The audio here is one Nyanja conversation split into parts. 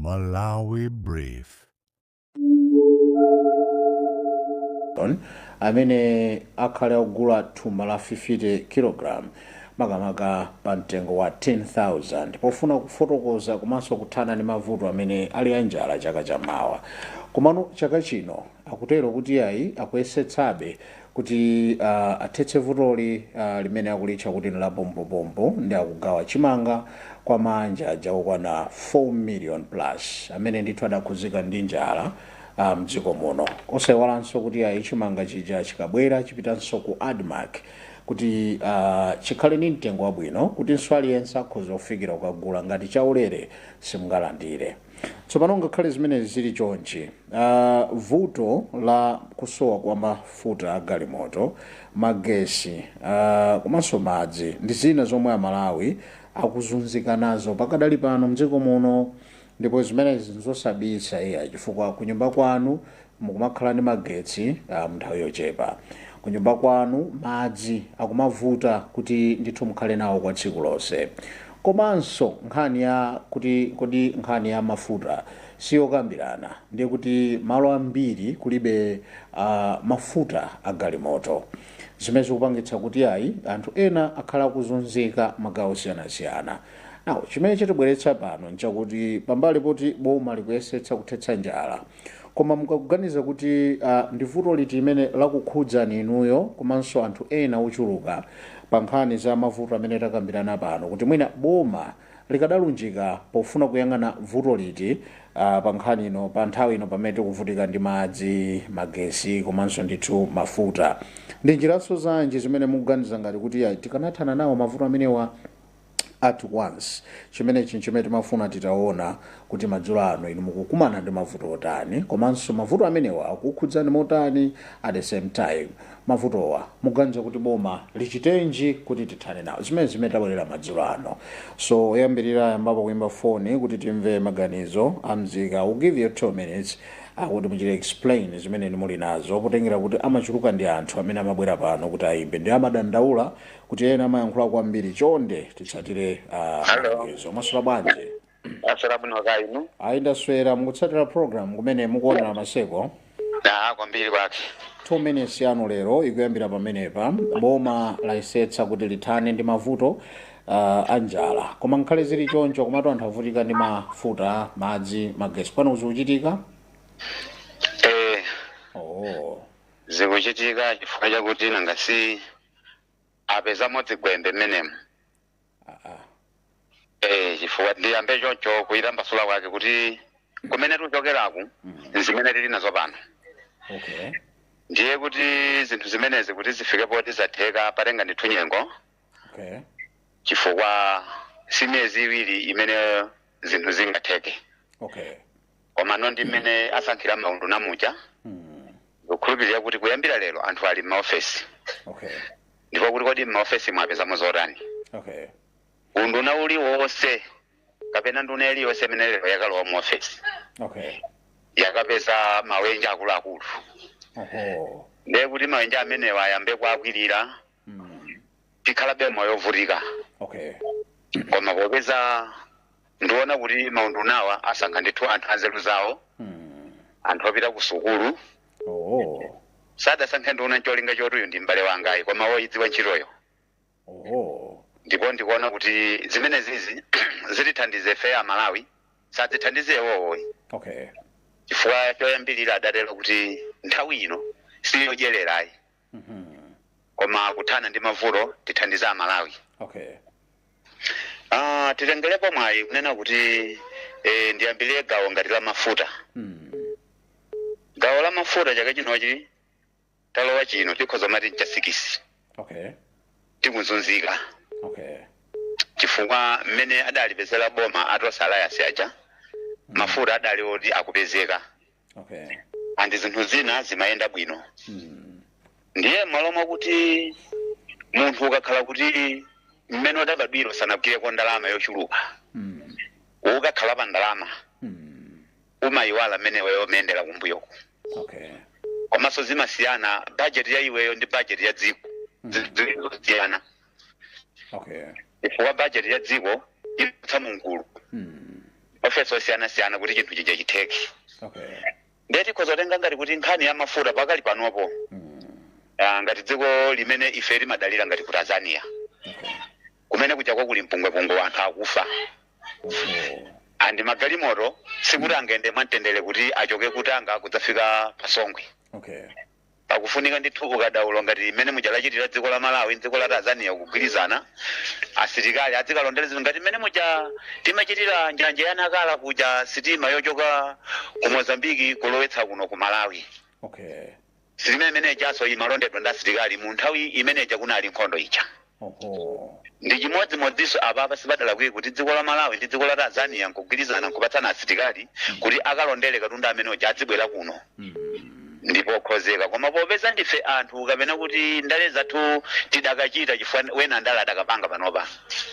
Malawi Brief. Amene akhale akugula thumba la 50 kg makamaka pa mtengo wa 10,000 pofuna kufotokoza komanso kuthana ndi mavuto amene ali anjala chaka chamawa. Komano chaka chino akutero kuti ayi, akuyesetsabe kuti athetse vutoli limene akulitcha kuti ni la pompopompo, ndi akugawa chimanga kwa mabanja aja okwana 4 million plus amene ndithu adakhuzika ndi njala mdziko muno. Osayiwalanso kuti ayi, chimanga chija chikabwera chipitanso ku ADMARC kuti chikhale ndi mtengo wabwino kutinso aliyense akhoza kufikira kukagula, ngati chaulere simungalandire. Tsopano ngakhale zimenezi zili chonchi, vuto la kusowa kwa mafuta a galimoto, magesi, komanso madzi ndi zina zomwe Amalawi akuzunzika nazo pakadali pano mdziko muno, ndipo zimenezi nzosabisa iya, chifukwa kunyumba kwanu mukumakhala ndi magetsi nthawi yochepa, kunyumba kwanu madzi akumavuta kuti ndithu mukhale nawo kwa tsiku lonse, komanso nkhani ya kuti kodi nkhani ya mafuta siyokambirana, ndiye kuti malo ambiri kulibe mafuta a galimoto, zimene zikupangitsa kuti ayi, anthu ena akhala akuzunzika magawo osiyanasiyana. Now, chimene chitibweretsa pano nchakuti pambali poti boma likuyesetsa kuthetsa njala, koma mukakuganiza kuti ndi vuto liti limene lakukhudzani inuyo komanso anthu ena ochuluka pa nkhani za mavuto amene takambirana pano, kuti mwina boma likadalunjika pofuna kuyang'ana vuto liti pa nkhani ino, pa nthawi ino pamene tikuvutika ndi madzi, magesi komanso ndithu mafuta, ndi njiranso zanji zimene mukuganiza ngati kuti ayi, tikanathana nawo mavuto amenewa at once? Chimenechi chimene timafuna titaona kuti madzulo ano inu mukukumana ndi mavuto otani, komanso mavuto amenewa akukhudzani motani. At the same time, mavutowa muganiza kuti boma lichitenji kuti tithane nawo? Zimene tabwerera madzulo ano. So oyambirira yambapo kuimba foni kuti timve maganizo amzika. Will give you 2 minutes akuti muchite explain zimene muli nazo, potengera kuti amachuluka ndi anthu amene amabwera pano kuti ayimbe ndi amadandaula kuti ena amayankhula kwambiri. Chonde titsatire Hello. malangizo. Mwaswera bwanji? Aswera bwino, kaya inu? Ayi, ndaswera. Mukutsatira program kumene mukuonera Maseko? Ah, kwambiri kwake. 2 minutes yanu lero ikuyambira pamenepa. Boma layesetsa kuti lithane ndi mavuto anjala, koma nkhale zili choncho, komatu anthu avutika ndi mafuta, madzi, magesi. Pano zikuchitika? Eh. Oh. Zikuchitika chifukwa chakuti nangasi apezamo dzigwembe mmenemo. Ah, ah. Eh, chifukwa ndiyambe choncho kuyitambasula kwake kuti kumene tikuchokeraku, zimene tili nazo pano, ndiye kuti zinthu zimenezi kuti zifike poti zatheka patenga ndithu nyengo, chifukwa si miyezi 2 imene zinthu zingatheke. Koma ndi mmene asankhira maunduna muja, kukhulupirira kuti kuyambira lero anthu ali m'maofesi, ndipo kuti kodi m'maofesi mwapezamo zotani? Unduna uliwonse kapena nduna iliyonse imene lero yakalowa mu ofesi yakapeza mawenja akuluakulu. Ndiye kuti mawenja amenewa ayambe kuakwirira, tikhalabe moyo ovutika. Koma popeza ndiona kuti maundunawa asankha ndithu anthu anzeru zawo, anthu opita ku sukulu, sadasankhe nduna ncholinga choti uyu ndi m'bale wangayi, koma woyidziwa ntchitoyo. Ndipo ndikuona kuti zimene zizi zitithandize ife a Malawi, sadzithandize iwowoyi, chifukwa choyambirira adatero kuti nthawi ino siyodyererayi, koma kuthana ndi mavuto, tithandize Amalawi. Ah, titengerepo mwayi kunena kuti ndiyambirire gawo ngati la mafuta. Gawo la mafuta, chaka chinochi talowa chino, tikhoza mati cha 6 tikuzunzika, chifukwa mmene adalipezera boma a Tonse Alliance aja, mafuta adali oti akupezeka and zinthu zina zimayenda bwino. Ndiye m'malo mwakuti munthu ukakhala kuti mmene udabadwira usanagwireko ndalama yochuluka, ukakhala pa ndalama, umayiwala mmene iweyo umayendera kumbuyoko. Komanso zimasiyana, budget ya iweyo ndi budget ya dziko zosiyana, chifukwa budget ya dziko imapatsa mungulu, Ofesi osiyanasiyana kuti chinthu chija chitheke. Okay. Ndiye tikhoza kutenga ngati kuti nkhani ya mafuta pakali panopo, ngati dziko limene ife limadalira ngati ku Tanzania, Okay. kumene kuchako kuli mpungwepungwe, anthu akufa. Andi magalimoto sikuti angende mwamtendere kuti achoke kutanga kudzafika pasongwe. Okay. Pakufunika ndithu ukadaulo ngati mmene mujalachitira dziko la Malawi, dziko la Tanzania kugwirizana, asilikali adzikalondera zinthu ngati mmene muja timachitira njanja ya Nakala kuja, sitima yochoka ku Mozambiki kulowetsa kuno ku Malawi. Okay. Sitima imene ijaso imalondedwa ndi asilikali mu nthawi imeneja kunali nkhondo ija. Ndi chimodzimodzinso apapa, sipadalakwiye kuti dziko la Malawi ndi dziko la Tanzania nkugwirizana nkupatsana asilikali kuti akalondere katundu amene uja adzibwera kuno. Ndipo khozeka, koma popeza ndife anthu kapena kuti ndale zathu tidakachita, chifukwa wena ndale adakapanga panopa.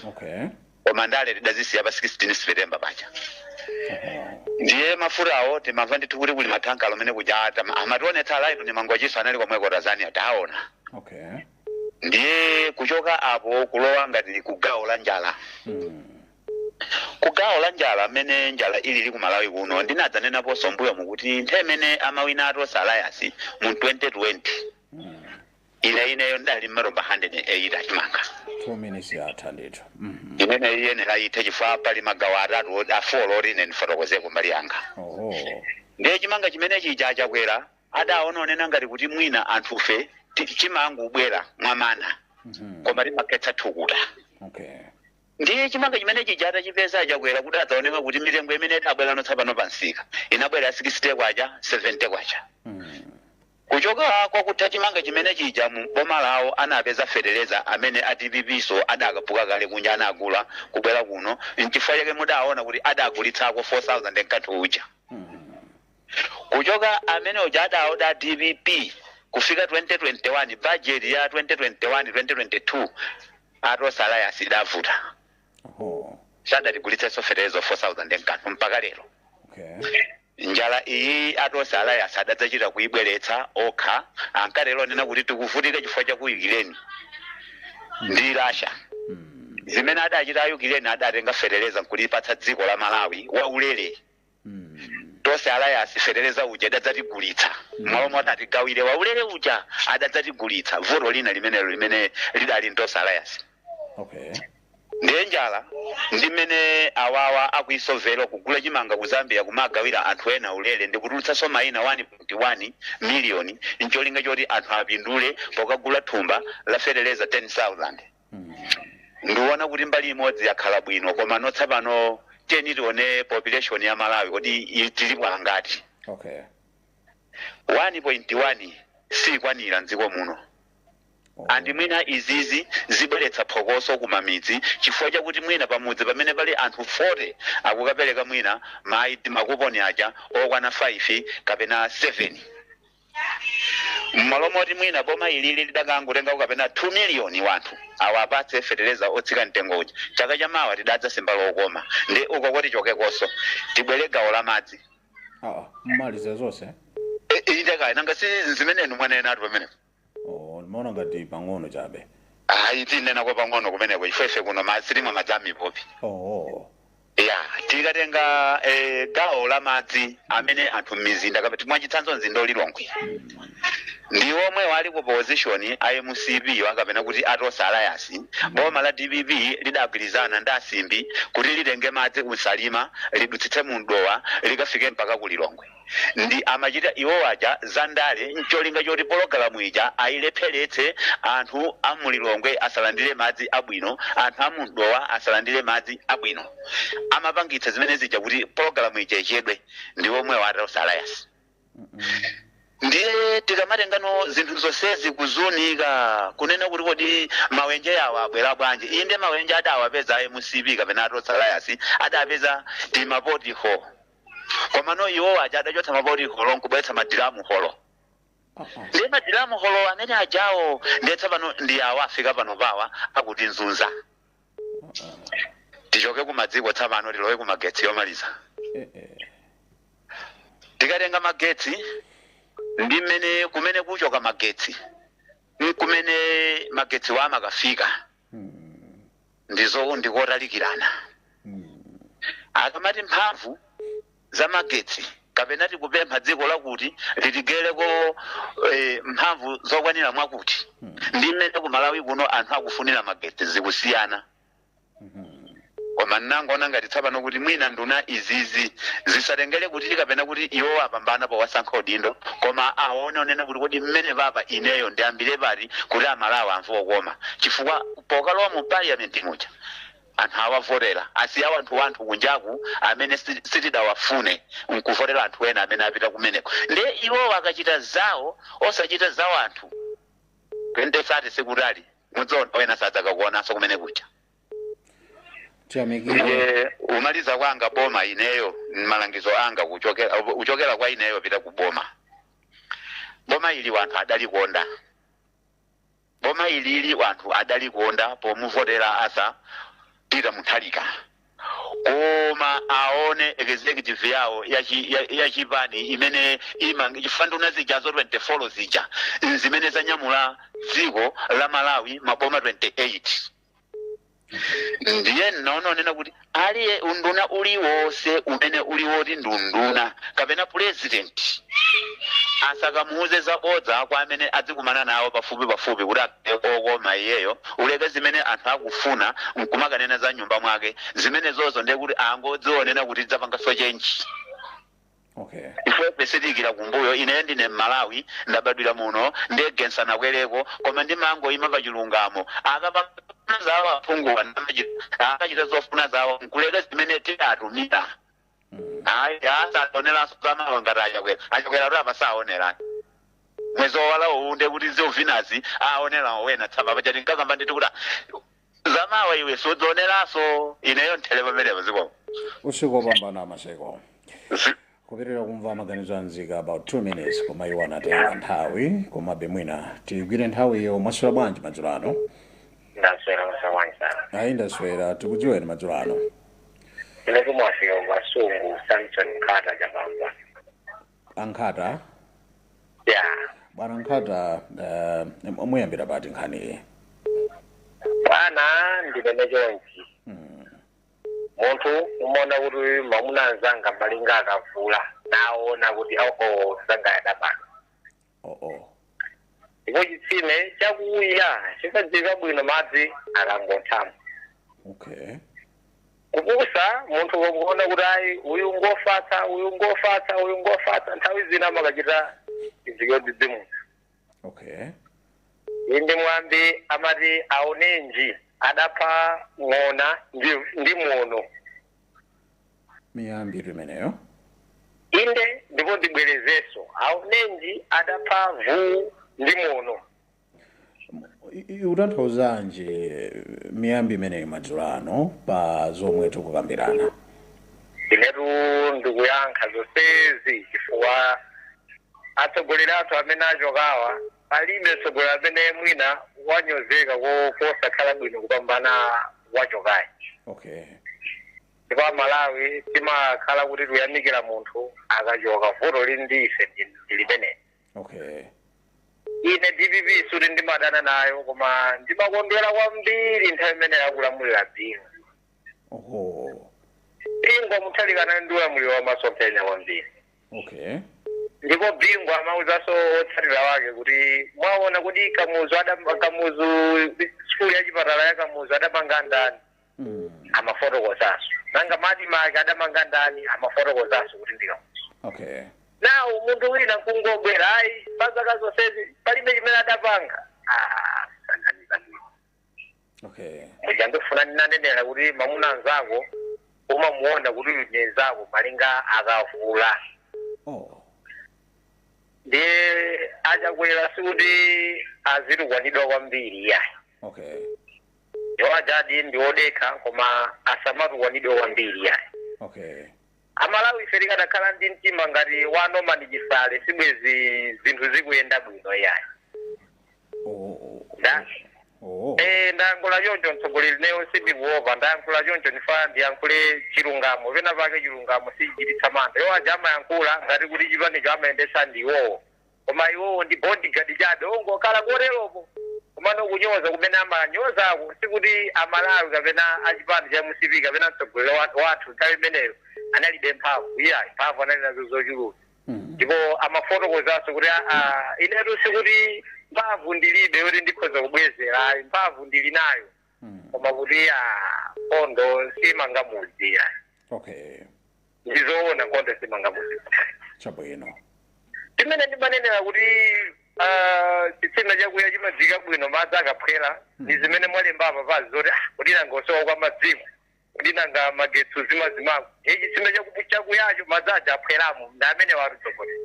Okay. Koma ndale tidazisiya pa 16 September paja. Ndiye mafutawo timamva ndithu kuti kuli mathankalo amene kuja amationetsa alaitu ni mangochiso anali komweko Tanzania, taona. Okay. Ndiye kuchoka apo kulowa ngati ku gawo la njala. Ku gawo la njala, mmene njala ilili ku Malawi kuno, ndinadzanenaponso mbuyo mukuti nthawi imene amawina Atonse Alliance mu 2020, ine ineyo ndali mmatumba 108 achimanga. 2 minutes yatha ndithu. Imene iyenera ithe chifukwa pali magawo atatu, a four oti ine ndifotokozeko mbali yanga. Ndiye chimanga chimene chija achakwera adaona onena ngati kuti mwina anthufe chimangobwera mwamana, koma timakhetsa thukuta. Okay. Ndiye chimanga chimene chija atachipeza achakwera kuti adzaoneka kuti mitengo imene idabwera notsapano pansika inabwera 60 kwacha, 70 kwacha. Kuchoka kwakutha chimanga chimene chija, mu boma lawo anapeza fetereza amene a DPP so adakapuka kale kunja, anagula kubwera kuno. Nchifukwa chake mudaona kuti adagulitsako 4000 nkanthu uja. Kuchoka amene uja adaoda DPP kufika 2021, budget ya 2021 2022, Atonse Alliance idavuta. Sadatigulitsenso fetereza 4000 nkanthu mpaka lero. Okay. Njala iyi Atonse Alliance adadzachita kuibweretsa okha. Ankalero nena kuti tikuvutika chifukwa cha ku Ukraine ndi Russia. Zimene adachita a Ukraine, adatenga fetereza nkulipatsa dziko la Malawi waulere. Tonse Alliance fetereza uja adadzatigulitsa malo moti atigawire waulere uja, adadzatigulitsa. Vuto lina limenelo limene lidali Ntonse Alliance. Okay. Ndiye njala ndi mmene awawa akuisovera, kugula chimanga ku Zambia kumagawira anthu ena ulere ndi kutulutsanso mayina 1.1 miliyoni ncholinga choti anthu apindule pokagula thumba la fetereza 10,000. Ndiwona kuti mbali imodzi yakhala bwino, koma notsapano tiyeni tione population ya Malawi kuti tilipo angati. Okay. 1.1 sikwanira mdziko muno. Andi mwina izizi zibweretsa phokoso kumamidzi chifukwa chakuti mwina pamudzi pamene pali anthu 40 akukapereka mwina makuponi aja okwana 5 kapena 7, mmalo moti mwina boma ilili lidakangotenga kapena 2 miliyoni wanthu awapatse fetereza otsika mtengo uja. Chaka chamawa tidadza simba lokoma ndi uko kuti chokekonso tibwere gawo la madzi. Ah, mmaliza zonse? Indekayi, nanga si zimenenu mwanenatu pamenepo? Oh, ndimaona ngati pang'ono chabe. Ayi, tinenako pang'ono kumeneko chifukwa ife kuno sitimwa madzi amipopi. Ya, tikatenga gawo la madzi amene anthu m'mizinda kapena mwachitsanzo mzinda Lilongwe ndi omwe wali ku opposition a MCP wakapena kuti Atonse Alliance, boma la DPP lidagwirizana ndi asimbi kuti litenge madzi kusalima lidutsitse mu Mdowa likafike mpaka ku Lilongwe. Ndi amachita iwo aja zandale ncholinga choti pologalamu ija ayilepheretse, anthu a mulilongwe asalandire madzi abwino, anthu a mumdowa asalandire madzi abwino. Amapangitsa zimene zija kuti pologalamu ija ichedwe ndi omwe wa Atonse Alliance. Ndiye tikamatengano zinthu zonsezi kuzunika kunena kuti kodi mawenje awa abwera bwanji? Inde, mawenje adawapeza a MCP kapena Atonse Alliance adapeza timapoti hole, komano iwo aja adachotsa mapoti hole nkubweretsa madiramu hole. Ndiye madiramu hole amene ajawo ndiye tsopano ndi awa afika pano pawa akuti nzunza. Tichoke kumadziko tsopano tilowe kumagetsi yomaliza. Tikatenga magetsi ndi mmene kumene kuchoka magetsi nkumene magetsi wa amakafika ndizo ndikotalikirana. Akamati mphamvu za magetsi kapena tikupempha dziko lakuti litigereko mphamvu zokwanira mwakuti, ndi mmene ku Malawi kuno anthu akufunira magetsi zikusiyana. Koma nnangoona ngati tsapano kuti mwina nduna izizi zisatengere kuti kapena kuti iwo apambana powasankha udindo, koma aone onena kuti kodi mmene papa ineyo ndiyambire pati kuti Amalawi amve okoma, chifukwa pokalowa mu parliament muja anthu awavotera, asiyawo anthu kunjaku amene sitidawafune nkuvotera anthu ena amene apita kumeneko. Ndiye iwowo akachita zawo osachita zawo anthu 2030 sikutali, mudzaona wena sadzakakuonanso kumene kucha. Tiyamikire. Ndiye umaliza kwanga boma ineyo, malangizo anga kuchokera kwa ineyo pita ku boma. Boma ili wanthu adalikonda, boma ilili wanthu adalikonda pomuvotera Arthur Peter Mutharika, koma aone executive yawo yachipani imene ima chifukwa nduna zijazo 24 zija zimene zanyamula dziko la Malawi maboma 28. Ndiye nnaona onena kuti aliye unduna uliwonse umene uliwoti ndi unduna kapena president asakamuuze zabodza kwa amene adzikumana nawo pafupi pafupi kuti akhale okoma iyeyo, uleke zimene anthu akufuna nkumakanena za nyumba mwake. Zimene zozo ndiye kuti angodzionena kuti dzapanganso change. Ife sitikira kumbuyo. Ine ndine Mmalawi, ndabadwira muno, ndege nsanakwereko, koma ndimangoyima pa chilungamo. Akapanga zawo aphunguwa, akachita zofuna zawo nkuleka zimene tidatumira. Ayi, asaoneranso zamawa ngati achakwera, achakwera kuti apasaonera mwezi wowalawo unde kuti ziovinazi aonera wena tsamba pachati nkakamba nditi kuti zamawa iwe sudzioneranso. Ineyo nthere pamenepo, zikomo. Usiku wopambana, Maseko. Kupitirira kumva maganizo anzika about 2 minutes, koma iwo anatenga nthawi, komabe mwina tigwire nthawiyo. Mwaswera bwanji madzulo ano? Ndaswera masawanyi sana. Ayi, ndaswera. Tikudziweni madzulo ano? Ine kumwafika kukasungu, Samson Nkhata Chapamba. Ankhata? Ya. Bwana Nkhata, muyambira pati nkhaniyi? Bwana, ndinene chonchi. Munthu umaona kuti mwamuna anzanga malinga akavula naona kuti oho, sanga yadabadwa. Oh. Ndipo chitsime chakuya chimadziwika bwino madzi akangothama. Kupusa munthu kuona kuti ayi, uyu ngofatsa, uyu ngofatsa, uyu ngofatsa, nthawi zina amakachita iziyodzidzimutsa. Indi mwambi amati aonenji adapha ng'ona ndi muono. Miyambi imeneyo. Inde, ndipo ndibwerezenso, aonenji adapha mvuu ndi muono. Ukutanthauzanji miyambi imeneyi madzulo ano pa zomwe tikukambirana? Inetu ndikuyankha zonsezi chifukwa atsogoleri athu amene achokawa, palibe mtsogoleri amene mwina wanyozeka kosakhala bwino kupambana wachokayi. Ndipo Amalawi timakhala kuti tikuyamikira munthu akachoka. Vuto lili ndi ife ndi limeneli. Ine DPP suti ndimadana nayo, koma ndimakondwera kwambiri nthawi imene yakulamulira Bingu. Bingu Mutharika ndi ulamuliro wa masomphenya kwambiri. Ndipo Bingu amawuzanso otsatira wake kuti mwaona kuti Kamuzu Kamuzu, sukulu ya chipatala ya Kamuzu adamanga ndani? Amafotokozanso. Nanga MADMARC adamanga ndani? Amafotokozanso kuti ndi Kamuzu. Nawo munthu wina nkungobwera, ayi, pazaka zonsezi palibe chimene adapanga. Ah, sanganiza bwino. Muja ndifuna ndinanenera kuti mamuna anzako umamuona kuti uyu ndi nzako malinga akavula. Ndiye achakwera sikuti azitukwanidwa kwambiri, yayi. Iwo ajadi ndi odekha, koma asamatukwanidwe kwambiri, yayi. Amalawi ife tikadakhala ndi mtima ngati wa Norman Chisale, sibwezi zinthu zikuyenda bwino, yayi. Nda ndayankhula choncho, mtsogoleri, neyo sindikuopa. Ndayankhula choncho, ndifa ndiyankhule chilungamo. Pena pake chilungamo sichichititsa mantha. Iwo aja amayankhula ngati kuti chipanicho amayendetsa ndi iwowo, koma iwowo ndi bodyguard chabe, ongokhala koteropo. Koma Komano kunyoza kumene amanyozako sikuti Amalawi kapena achipani cha MCP kapena mtsogoleri wathu nthawi imeneyo analibe mphamvu. Iya, mphamvu anali nazo zochuluka. Ndipo amafotokozanso kuti inetu sikuti mphamvu ndilibe kuti ndikhoza kubwezera, ayi, mphamvu ndili nayo, koma kuti nkhondo simanga mudzi. Ndizoona, nkhondo simanga mudzi. Chabwino. Timene ndimanenera kuti chitsime chakuya chimadzika bwino madzi akaphwera, ndi zimene mwalemba apa pazi zoti kuti nanga osowa kwa madziko, kuti nanga magetsi zimazimako, ichi chitsime chakuyacho madzi aja aphweramo. Ndi amene watitsogolera.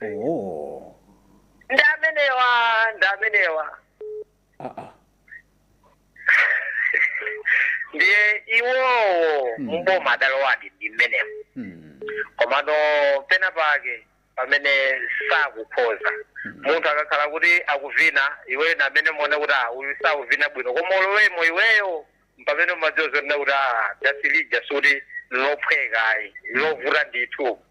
Oh. Ndi amenewa, ndi amenewa. Ndiye iwowo mboma adalowadi ndi mmenemo, komano pena pake pamene sakukhoza, munthu akakhala kuti akuvina, iweyo namene muone kuti uyu sakuvina bwino, koma ulowemo iweyo pamene umadziwa zonena kuti dasi lija suti lophweka ayi, lovuta ndithu.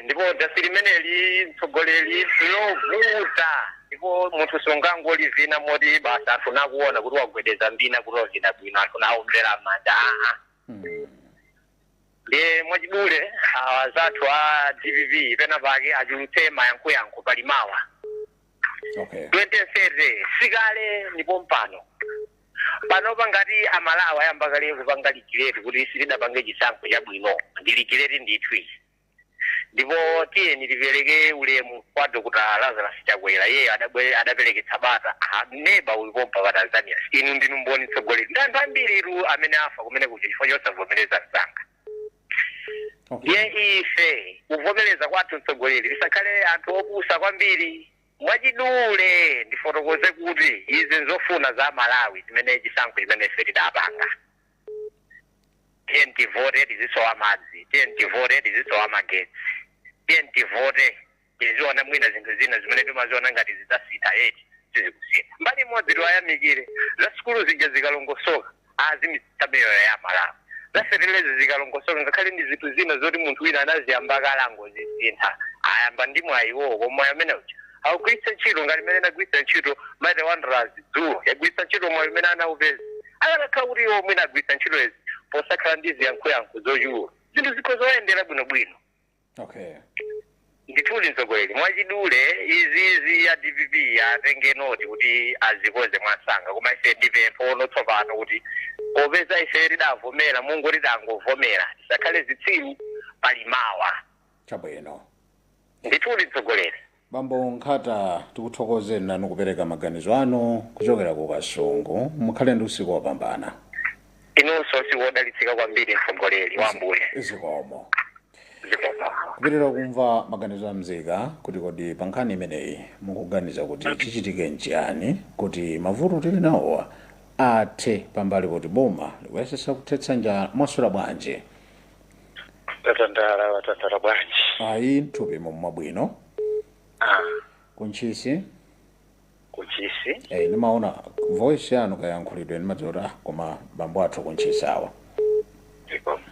Ndipo dasi limeneli, mtsogoleri, lovuta, ndipo munthu sungangolivina moti basi anthu nakuona kuti wagwedeza mbina, kuti wavina bwino, anthu naombera manja, aa. Ndiye mwachidule, azathu a DPP pena pake achulutse mayankhuyankhu palimawa. 2030 sikale, ndipo mpano panopa ngati Amalawi ayamba kale kupanga regret kuti sitidapange chisankho chabwino, ndi regret ndithu ichi. Ndipo tiyeni tipereke ulemu kwa Dr. Lazarus Chakwera, iye adapereketsa bata. Neba ulipompa pa Tanzania, inu ndinu mboni, mtsogoleri, ndi anthu ambiritu amene afa kumene kuja chifukwa chosavomereza msanga. Ndiye ife kuvomereza kwathu, mtsogoleri, tisakhale anthu opusa kwambiri. Mwachidule ndifotokoze kuti izi nzofuna za Malawi zimene chisankho chimene ife tidapanga. Tiye tivote tizisowa madzi, tiye tivote tizisowa magetsi, tiye tivote tiziona mwina zinthu zina zimene timaziona ngati zidzasintha yeti sizikusintha. Mbali imodzi tiwayamikire, za sukulu zija zikalongosoka azimitsa miyoyo ya Malawi, za fetelezi zikalongosoka, ngakhale ndi zinthu zina zoti munthu wina anaziyamba kalango zisintha, ayamba ndi mwayiwo, koma amene uja akugwiritsa ntchito ngati imene anagwiritsa ntchito Mighty Wanderers dzulo, yagwiritsa ntchito mwayi umene anaupeza. Akanakhala kuti iwo mwina agwiritsa ntchito izi posakhala ndi ziyankhuyankhu zochuluka, zinthu zikho zoyendera bwinobwino. Ndithudi, mtsogoleri, mwachidule izizi ya DPP atenge note kuti azikonze mwasanga. Koma ife ndipempho tsopano kuti popeza ife tidavomera, mungu tidangovomera, tisakhale zitsiru palimawa. Chabwino. Ndithudi, mtsogoleri. Bambo Nkhata, tikuthokozeni nanu kupereka maganizo anu kuchokera ku Kasungu. Mukhale ndi usiku wopambana. Inunso usiku wodalitsika kwambiri, mtsogoleri wa Ambuye. Zikomo. Zikomo. Kupitirira kumva maganizo a mzika kuti kodi pa nkhani imeneyi mukuganiza kuti chichitike nchiyani kuti mavuto tili nawowa athe, pambali poti boma likuyesesa kuthetsa njala? Mwaswera bwanji? Tatandala, watandala bwanji? Ayi, mthupi mwabwino. Kuntchisi? Kuntchisi. Ndimaona voice yanu, kayankhulidwe, ndimadziwa kuti koma bambo athu kuntchisi awa. Zikomo.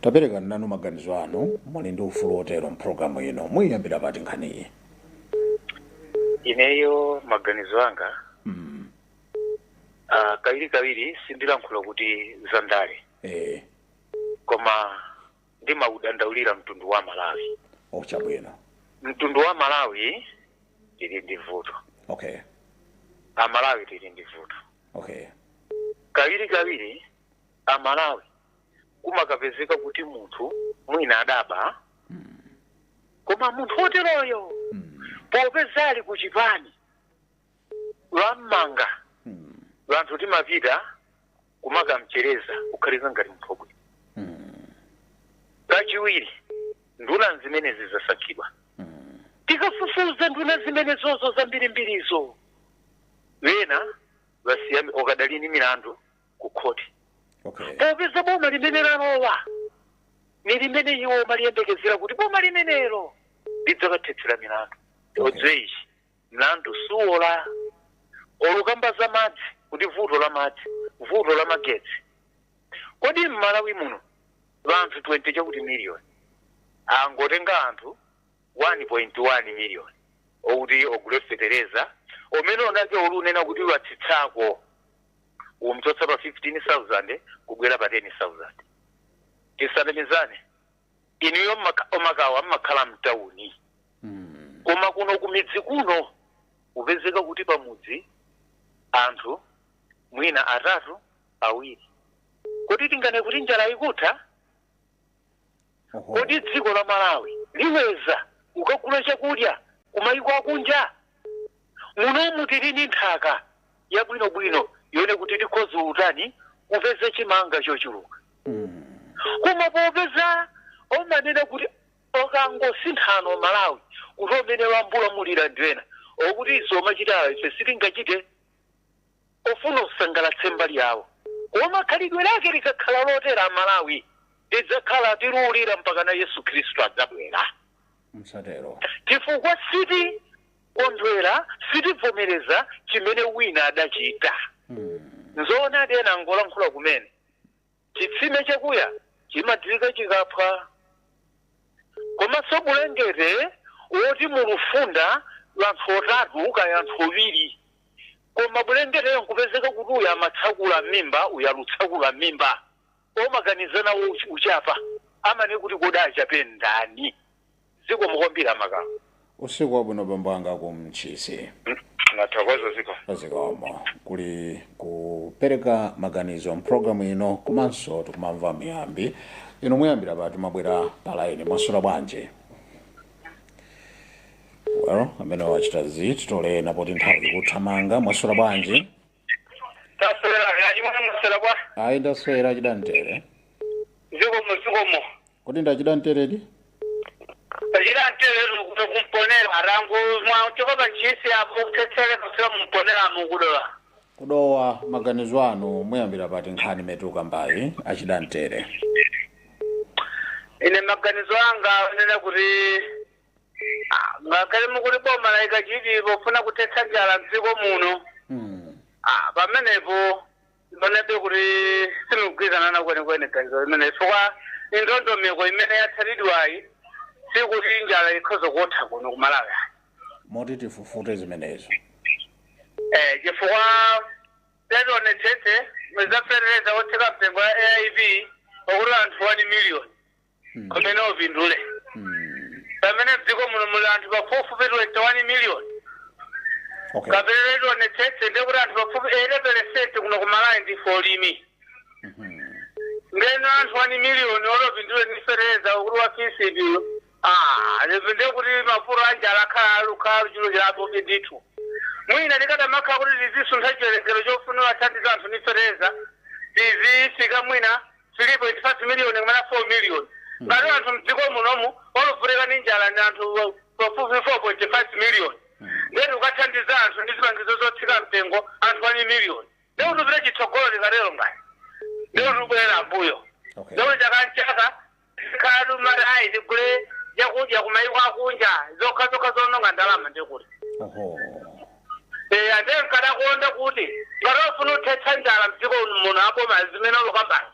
Tapereka nanu maganizo anu, muli ndi ufulu wotero mpulogalamu ino. Muyiyambira pati nkhaniyi? Ineyo maganizo anga, kawiri kawiri sindilankhula kuti zandale, koma ndimaudandaulira mtundu wa Malawi. Ochabwino. Mtundu wa Malawi tili ndi vuto. Amalawi tili ndi vuto. Kawiri kawiri Amalawi kumakapezeka kuti munthu mwina adaba, koma munthu woteroyo popeza ali kuchipani lwammanga, vanthu timapita kumakamchereza kukhaliza ngati munthu wabwino. Kachiwiri, nduna zimenezi zasankhidwa, tikafufuza nduna zimenezozo zambirimbirizo, wena vasiya okadalini milandu ku khoti. Popeza boma limene lalowa ni limene iwo maliyembekezera kuti boma limenelo lidzakathetsera milandu. Odziwe ichi, mlandu suwola. Olukamba za madzi, kuti vuto la madzi, vuto la magetsi, kodi m'Malawi muno vanthu 20 chakuti miliyoni, angotenga anthu 1.1 miliyoni okuti ogule fetereza. Umene unake ulunena kuti watsitsako umchotsa pa 15,000 kubwera pa 10,000. Tisanamizane, inuyo omakawa mmakhala mtawuni, koma kuno kumidzi kuno upezeka kuti pamudzi anthu mwina atatu awiri. Kuti tingane kuti njala ikutha? Kodi dziko la Malawi liweza ukagula chakudya kumayiko akunja? Munomu tili ndi nthaka yabwinobwino yone kuti tikhoza utani kupeza chimanga chochuluka. Koma popeza omanena kuti okangosinthano Malawi kuti omene wambulamulira ndiwena okuti izo omachita ife sitingachite, ofuna kusangalatse mbali yawo, koma khalidwe lake likakhala lotera Malawi lidzakhala tiluwulira mpaka na Yesu Khristu adzabwera. Msatero. Chifukwa siti kondwera, sitivomereza chimene wina adachita. Nzoona adena ngolankhula kumene chitsime chakuya chimadziwika chikaphwa, komanso bulengete woti mulufunda lanthu otatu kaya anthu awiri, koma bulengeteyo nkupezeka kuti uyu amatsakula mimba, uyu alutsakula mimba, omaganizana uchapa amane kuti kodi achape ndani? Ziko mukwambira makawa. Usiku wabwino bambo anga kumchisi. Nathokoza ziko. Zikomo. Kuli kupereka maganizo mpulogalamu ino, komanso tikumamva miyambi ino. Muyambira pati? Mabwera palaini. Mwasula bwanji? Well, amene wachita zi titolena poti nthawi ikuthamanga. Mwasula bwanji? Taswera yachimwana, mwaswera bwa? Ayi, ndaswera chidantere. Zikomo, zikomo. Kodi ndachidanteredi? Chidantere kuti kumponera arangu mwachoka panchisi apo kutsetsere kusira mumponera mukudowa. Kudowa. Maganizo anu, muyambira pati nkhani metuka mbayi achidantere? Ine maganizo anga onena kuti ngakhale mukuti boma layika chidi pofuna kuthetsa njala mdziko muno, pamenepo ndionebe kuti simikugwirizana na kwenikweni ganizo limene, chifukwa indondomeko imene yatsatidwayi sikuti njala ikhoza kutha kuno kumalawi. Moti tifufute zimenezo? Chifukwa tetionetsetse zaferereza otsika mtengo ya AIP okuti anthu 1 million kumene opindule, pamene mdziko muno muli anthu pafupifupi 21 million. Kapena tionetsetse ndekuti anthu pafupi 80% kuno kumalawi ndi folimi. Ngeno anthu 1 million olopindule ndi ferereza okuti wa FISP, ndekuti mafuta anjala akhala alukhala chilo chapo ndithu. Mwina tikadamakhala kuti tizisuntha chiwerengero chofunira thandizo anthu ndi ferereza, tizifika mwina 3.5 million kumene 4 million, ngati anthu mdziko munomu oluvutika ndi njala ni anthu pafupi 4.5 million, ndeti ukathandiza anthu ndi zipangizo zotsika mtengo anthu 1 million, ndekuti upite chitsogolo tikatero ngati ndekuti ubwera mbuyo. Ndekuti chaka nchaka tikhala mati ayi tigule chakudya kumayiko akunja, zokha zokha zononga ndalama ndekuti. Ande nkadakonda kuti ngati ofuna uthetsa njala mdziko muno aboma zimene olukambani,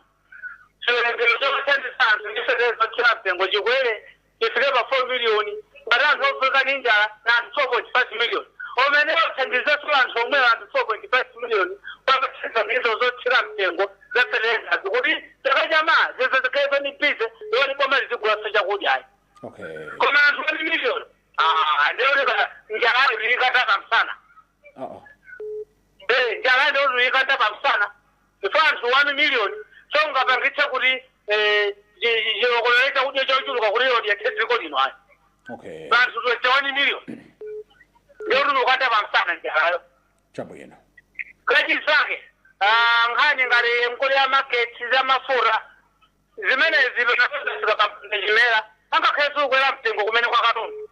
chiwerengero chokathandiza anthu ndi fertilizer zotsika mtengo chikwere chifike pa 4 million, ngati anthu ovutika ndi njala na anthu 4.5 million, omene othandizeso anthu omwewo anthu 4.5 million kwapathandiza zotsika mtengo za fertilizer, kuti chaka chama zizikhaisa ni busy yoti boma lizigulaso chakudya ayi. Koma anthu 1 million, ndiyoti njala ikataka msana. Njala ndiyoti ikataka msana ifo anthu 1 million, so ungapangitse kuti chilokolero chakudya chochuluka kuti yoti yathe dziko lino ayi. Anthu 21 million, ndiyoti ukatapa msana njalayo. Chabwino. Kachisake nkhani ngati nkuli ya magetsi za mafuta zimenezi penazosika pachimera angakhale sikukwera mtengo kumene kwa katundu,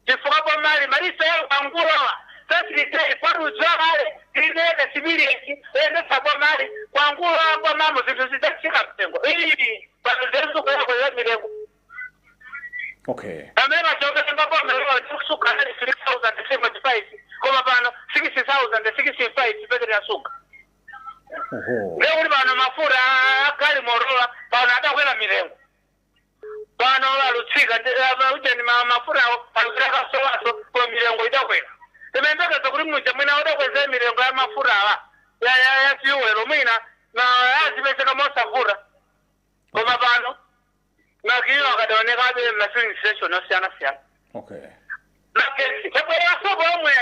chifukwa bomali maliseyo kwangulowa sesilitei kwarudzwa kale tineke sibilesi endetsa bomali kwangulowa bomamo zinthu zidzatsika mtengo ili pano zezikukwera mitengo. Pamene pachokelemba boma suga ali 3075, koma pano 6065 peketi ya suga. Ndekuti pano mafuta agali morola pano adakwera mitengo, pano alutsika ujeni mafuta awo alutsika kasowaso, koma mitengo idakwera. Timembekeza Ndimembekeza kuti muja mwina udakweza milengo ya mafuta awa ya fuel mwina na azipezeka mosavuta. Koma pano makilo akadaonekabe ma filling station osiyana-siyana. Okay. Magetsi tabwerera sopo omwe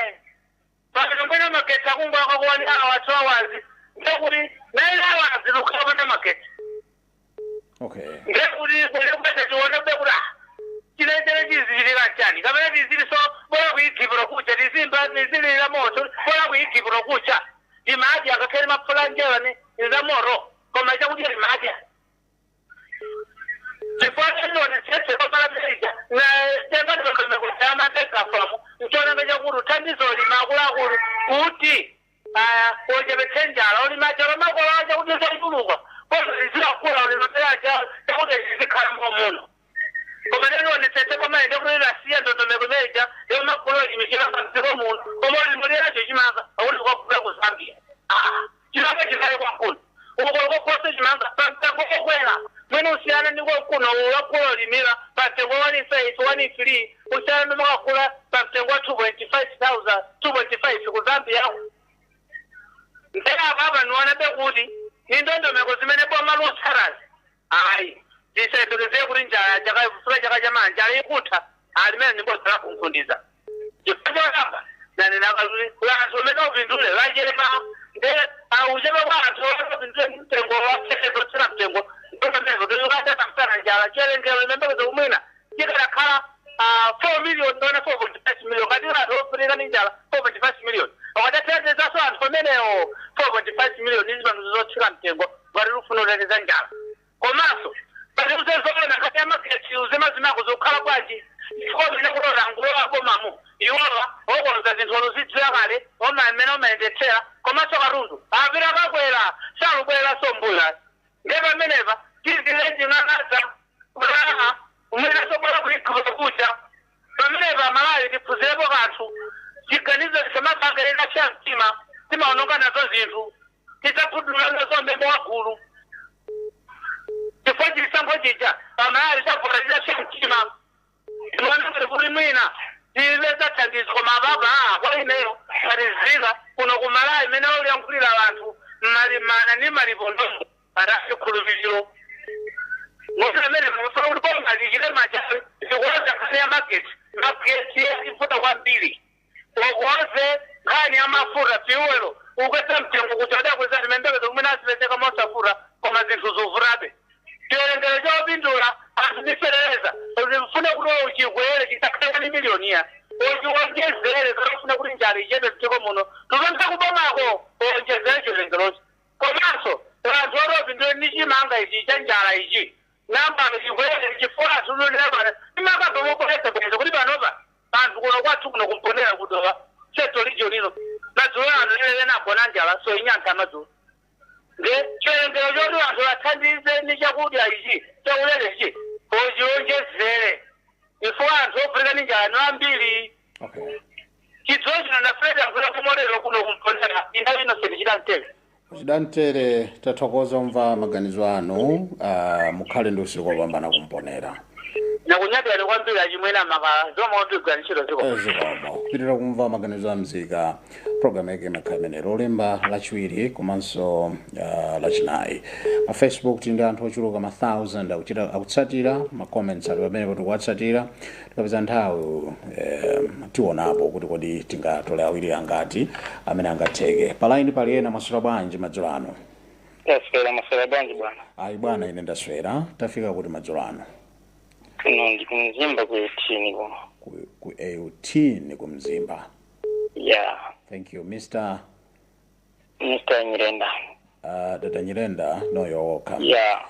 pano mbwena magetsi akungwaka ku 1 hour 2 hours ndekuti 9 hours lukhala magetsi. Okay. Ndekuti kulekubesa tione kuti chinetere chizichilika chani kapena tizili so bora kuikhipira kucha tizimba tizilira moto bora kuikhipira kucha timadya akakhale mapfulanjera ni za moro koma chakudya timadya kuti ochepetse njala olima chalo makola chakudya chachuluka koma zizakula olimapera chakudya chizikhala muno. Koma lero nditsetse koma ndikuti lasiya ndondomeko imeneja yomakula olimishira pamdziko muno koma olimuliracho chimanga akuti kwakula ku Zambia. Chimanga chikhale kwankulu ukolo kokoso chimanga pamtengo kokwera mwene usiyana ndi kwakuno wakula olimira pamtengo 1.5 1.3 usiyana ndi makakula pamtengo wa 2.5 2.5 ku Zambia. Ndera baba niona bekuti ni ndondomeko zimene boma lutsarazi ayi tisayembekeze kuti njala chakafula chaka cha njala ikutha alimene ndibosala kunkhundiza chifukwa choyamba nanena kuti anthu amene upindule vachepa nde auchepa kwa anthu opindule mtengo wachepezotsera mtengo ndokamezotokatata njala chiwerengero imembekezo kumwina chikadakhala 4 million ndona 4.5 million kati anthu ofunika ndi njala 4.5 million akadatetezanso anthu amenewo 4.5 million izi pano zotsika mtengo ngati lufuna uteteza njala. Komanso patiuzezokona ngati amagetsi uzimazimako zokhala bwanji chifukwa kulola ngulowa bomamu iwowa okonza zinthu oluzidziwa kale omamene omayendetsera komanso katundu apita kakwera salubwereranso mbuyo. Nde pamenepa tizilejing'ang'aza kulaha umwenaso bora kuikhupira kucha pamenepa Malawi tiphunzirepo kanthu chiganizo tisamapangerera cha mtima timaononga nazo zinthu tisaphudula nazo mmemo wagulu chifukwa chisankho chija pamalawi chavutalira cha mtima timaona kuti mwina tileza thandizo koma apapa kwa ineyo patizika kuno kumalawi imene uliyankhulira anthu malimana ndi malipondomo atachikhulupiriro ngoti amene pamafuna kuti boma lichite machawi likukonza nkhani ya magetsi magetsi yakuvuta kwambiri ukonze nkhani ya mafuta fuel ukweza mtengo kuti adakweza timembekezo kumene azipezeka mosavuta koma zinthu zovutabe. Chiwerengero chopindula anthu ndiferereza ufune kuti uchikwere chisakhale ndi miliyoniya uchiwonjezere zofuna kuti njala ichepe mdziko muno tutonse kubomako uwonjezere chiwerengerochi. Komanso anthu otopindule ndi chimanga ichi cha njala ichi nambano chikwere chifuna tululebana imakabva mokolesa bweza kuti panopa anthu kuno kwathu kuno kumponera kudowa seto lijo lino madzulo ano lilele nagona njala so inyankha madzulo nde chiwerengero choti anthu athandize ndi chakudya ichi chaulere ichi uchiwonjezere ifo anthu ofunika ndi njala ni ambiri. Okay. Chidzulo chino ndafuna kuya kumolero kuno kumponera indawu ino sendichitamtere. Chidantere tathokoza umva maganizo anu mukhale ndi usiku wopambana kumponera. Nakunyadira kwambiri achimwene maka zomwe ombigwa ntchito ziko. Zikomo. Kupitirira kumva maganizo a mzika program yake imakhala imene lolemba lachiwiri komanso lachinayi. Pa Facebook tili ndi anthu ochuluka ma 1000 akutsatira ma comments ali pamene tikuwatsatira tikapeza nthawi tionapo kuti kodi tingatole awiri angati amene angatheke. Pa line pali ena maswera bwanji madzulo ano. Taswera maswera bwanji bwana. Ayi bwana ine ndaswera tafika kuti madzulo ano. Kuno ndi kumzimba ku 18 kuno. Ku 18 kumzimba. Yeah. Thank you Mr. Nyirenda. Dada Nyirenda, no you're welcome. Yeah.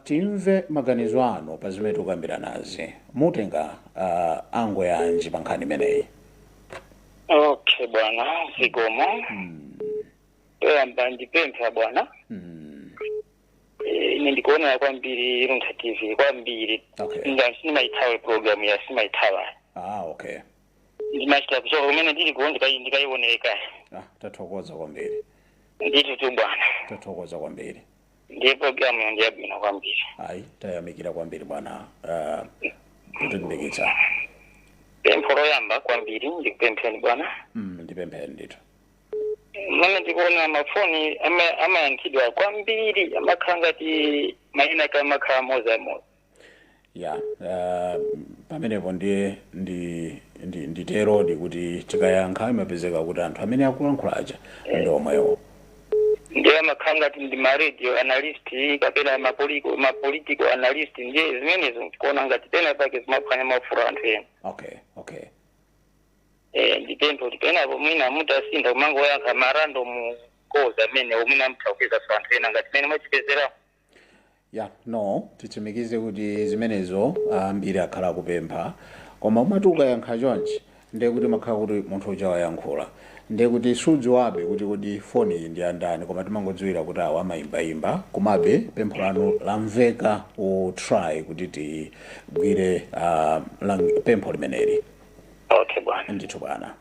Timve maganizo anu pa zimene tikukambira nazi. Mutenga angwe yanji pa nkhani imeneyi. Okay bwana, zikomo. Toyamba ndipempha bwana. Ine ndikuonera kwambiri Luntha TV kwambiri. Okay. Ndimaithawa program ya simaithawa. Okay. Ndimachita kuchoka kumene ndili kuona ndikayioneka. Tathokoza kwambiri. Ndithu tu bwana. Tathokoza kwambiri. Ndiye program yonde yabwino kwambiri. Ayi tayamikira kwambiri bwana kutilimbikitsa. Pempho loyamba kwambiri ndikupempheni bwana. Ndipempheni ndithu. Mmene ndikuona mafoni amayankhidwa kwambiri amakhala ngati mayina ake amakhala amodzi. Ya, pamenepo ndiye nditerodi kuti tikayankha imapezeka kuti anthu amene akulankhula aja ndi omwewo. Ndiye amakhala ngati ndi ma radio analyst kapena ma political analyst, ndiye zimenezo ndikuona ngati pena pake zimaphwanya maufulu anthu ena. Okay. Ndipempho kuti penapo mwina mutasintha kumangoyankha ma random calls amene mwina mutha kupezanso anthu ena ngati mene mwachipezera. Ya, no, titsimikize kuti zimenezo ambiri akhala akupempha, koma umati ukayankha chonchi ndiye kuti makhala kuti munthu uja wayankhula, ndiye kuti sudziwabe kuti foni iyi ndi yandani, koma timangodziwira kuti awa amayimbayimba. Komabe pempho lanu lamveka, we'll try kuti tigwire pempho limeneli. Okay bwana. Ndithu bwana.